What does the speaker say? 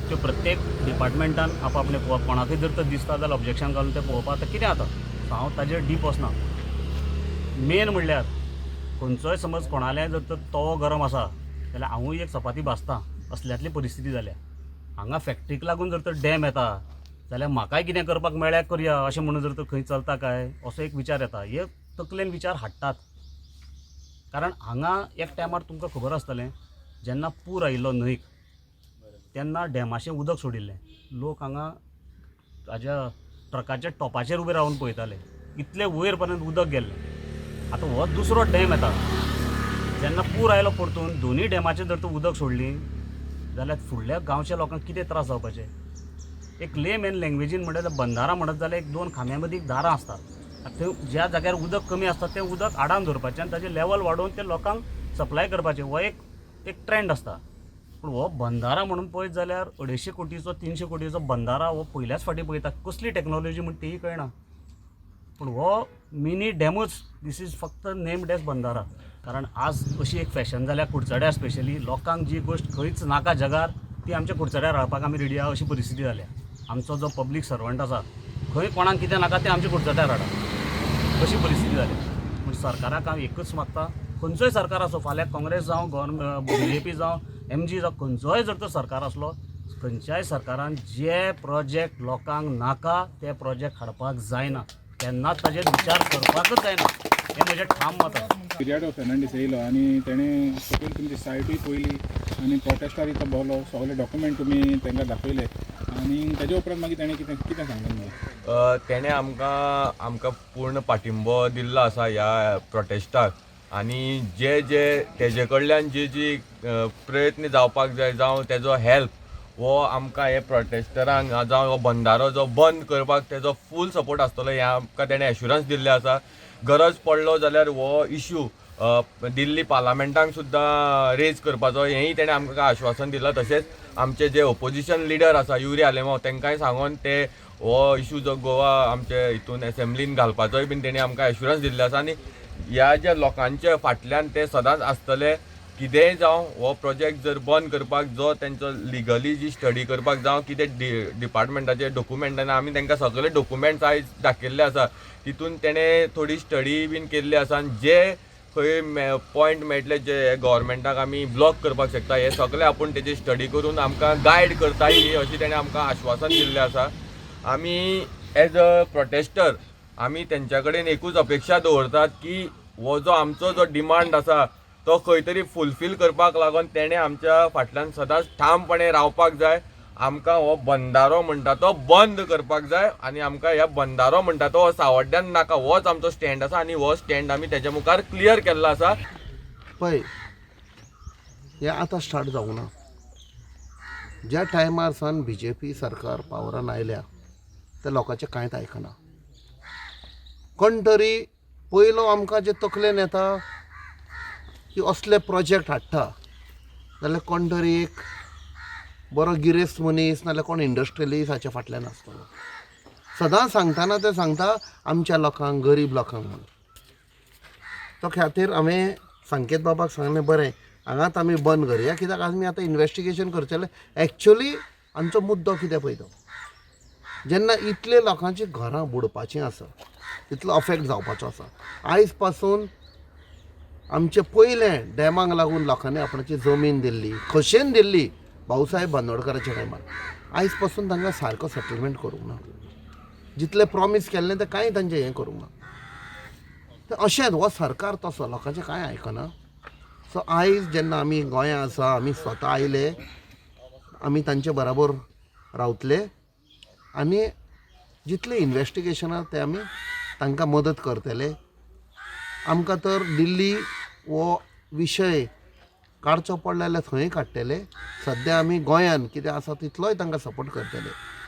त्यो प्रत्येक डिपार्टमेंटान आपआपलें पळोवप. कोणाकय जर तर दिसता जाल्यार ऑब्जेक्शन घालून तें पळोवपाक. आतां कितें जाता, सो हांव ताजेर डीप वचना. मेन म्हणल्यार खंयचोय समज कोणालें जर तर तवो गरम आसा जाल्यार हांवूय एक चपाती भाजता असल्यांतली परिस्थिती जाल्या. हांगा फॅक्ट्रीक लागून जर तर डॅम येता जाल्यार म्हाकाय कितें करपाक मेळ्ळ्यार करया अशें म्हणून जर तर खंय चलता काय असो एक विचार येता. हे तकलेन विचार हाडटात, कारण हांगा एक टायमार तुमकां खबर आसतलें, जेन्ना पूर आयिल्लो न्हंयक तेन्ना डॅमाचें उदक सोडिल्लें. लोक हांगा हाज्या ट्रकाच्या टॉपाचेर उबे रावन पळयताले, इतले वयर पर्यंत उदक गेल्लें. आतां हो दुसरो डॅम येता, जेन्ना पूर आयलो परतून दोनूय डॅमाचेर जर तर उदक सोडली जाल्यार फुडल्या गांवच्या लोकांक कितें त्रास जावपाचे? एक लेमॅन लँग्वेजीन म्हणल्यार बंदारा म्हणत जाल्यार एक दोन खांब्या मदीं एक दारां आसतात. आतां थंय ज्या जाग्यार उदक कमी आसता तें उदक आडावन दवरपाचें आनी ताजें लेवल वाडोवन तें लोकांक सप्लाय करपाचें, हो एक एक ट्रेंड आसता. पूण हो बंदारा म्हणून पळयत जाल्यार 250 कोटीचो, 300 कोटीचो बंदारा हो पयल्याच फावटी पळयता. कसली टॅक्नोलॉजी म्हण तीय कळना, पूण हो मिनी डॅमूच, this is फक्त नेम्ड एज बंदारा. कारण आज अशी एक फॅशन जाल्या कुडचड्यार स्पेशली, लोकांक जी गोश्ट खंयच नाका जगार ती आमच्या कुडचड्यार हाडपाक आमी रेडी आहा अशी परिस्थिती जाल्या. आमचो जो पब्लीक सर्वंट आसा, खंय कोणाक कितें नाका तें आमच्या कुडचड्यार हाडा अशी परिस्थिती जाल्या. पूण सरकाराक हांव एकूच मागता, खंयचोय सरकार आसूं, फाल्यां काँग्रेस जावं, गव्हर्मेंट बीजेपी जावं, एमजी जावं, खंयचोय जर तो सरकार आसलो, खंयच्याय सरकारान जे प्रोजेक्ट लोकांक नाका ते प्रोजेक्ट हाडपाक जायना, तेन्नाच ताजेर विचार करपाकच जायना, हें म्हजें ठाम मत आसा. विरियातो फेर्नांडीस येयलो आनी तेणें सकयल तुमची सायटूय पळयली आनी प्रोटेस्टार इतो भोवलो, सगळे डॉक्युमेंट तुमी तांकां दाखयले आनी तेजे उपरांत मागीर तेणें कितें कितें सांगलें तुमकां? तेणें आमकां आमकां पूर्ण पाठिंबो दिल्लो आसा ह्या प्रोटेस्टाक आनी जे जे तेजे कडल्यान जी जी प्रयत्न जावपाक जाय जावं तेजो हेल्प हो आमकां हे प्रोटेस्टरांक जावं हो बंदारो जो बंद करपाक तेजो फूल सपोर्ट आसतलो हें आमकां तेणें एश्युरन्स दिल्लें आसा. गरज पडलो जाल्यार हो इशू दिल्ली पार्लामेंटाक सुद्दां रेज करपाचो हेंय तेणें आमकां आश्वासन दिलां. तशेंच आमचे जे ओपोजिशन लिडर आसा युरी आलेमांव, तांकांय सांगोन ते हो इशू जो गोवा आमचे हितून एसेंब्लीन घालपाचोय बीन तेणी आमकां एश्युरन्स दिल्लें आसा. आनी ह्या ज्या लोकांच्या फाटल्यान ते सदांच आसतले. कितेंय जावं, हो प्रोजेक्ट जर बंद करपाक जो तेंचो लिगली जी स्टडी करपाक जावं कितें डिपार्टमेंटाचे डॉक्युमेंटान, आमी तांकां सगळे डॉक्युमेंट्स आयज दाखयल्ले आसा, तितून तेणें थोडी स्टडी बीन केल्ली आसा आनी जे खंय पॉयंट मेळटले जे गव्हर्मेंटाक आमी ब्लॉक करपाक शकता, हे सगळे आपूण तेजी स्टडी करून आमकां गायड करता ही अशी तेणें आमकां आश्वासन दिल्लें आसा. आमी एज अ प्रोटेस्टर आमी तेंच्या कडेन एकूच अपेक्षा दवरतात की हो जो आमचो जो डिमांड आसा तो खंय तरी फुलफील करपाक लागून तेणें आमच्या फाटल्यान सदांच ठामपणे रावपाक जाय. आमकां हो बंदारो म्हणटा तो बंद करपाक जाय आनी आमकां ह्या बंदारो म्हणटा तो हो सावड्ड्यान नाका, होच आमचो स्टँड आसा आनी हो स्टँड आमी तेच्या मुखार क्लियर केल्लो आसा. पळय, हें आतां स्टार्ट जावंक ना. ज्या टायमार सावन बीजेपी सरकार पावरान आयल्या त्या लोकांचें कांयच आयकना. कोण तरी पयलो आमकां जे तकलेन येता की असले प्रोजेक्ट हाडटा जाल्यार कोण तरी एक बरो गिरेस्त मनीस नाल्यार कोण इंडस्ट्रियलिस्ट हाच्या फाटल्यान आसतलो. सदां सांगतना ते सांगता आमच्या लोकांक, गरीब लोकांक म्हणून. तो खातीर हांवें संकेत बाबाक सांगलें, बरें, हांगाच आमी बंद करया, कित्याक आमी आतां इन्वेस्टिगेशन करचेलें. एक्चुली आमचो मुद्दो कितें पळय तो, जेन्ना इतले लोकांची घरां बुडपाचीं आसा, इतलो अफेक्ट जावपाचो आसा, आयज पासून आमचे पयलें डॅमाक लागून लोकांनी आपणाची जमीन दिल्ली, खोशेन दिल्ली भाऊसाहेब बांदोडकराच्या टायमार, आयज पासून तांकां सारको सेटलमेंट करूंक ना. जितलें प्रॉमीस केल्लें तें कांय तांचें हें करूंक ना. तर अशेंच हो सरकार तसो लोकांचें कांय आयकना. सो आयज जेन्ना आमी गोंया आसा, आमी स्वता आयले, आमी तांचे बराबर रावतले आनी जितलें इन्वेस्टिगेशनां तें आमी तांकां मदत करतले. आमकां तर दिल्ली हो विशय काडचो पडलो जाल्यार थंय काडटले. सद्या आमी गोंयान कितें आसा तितलोय तांकां सपोर्ट करतले.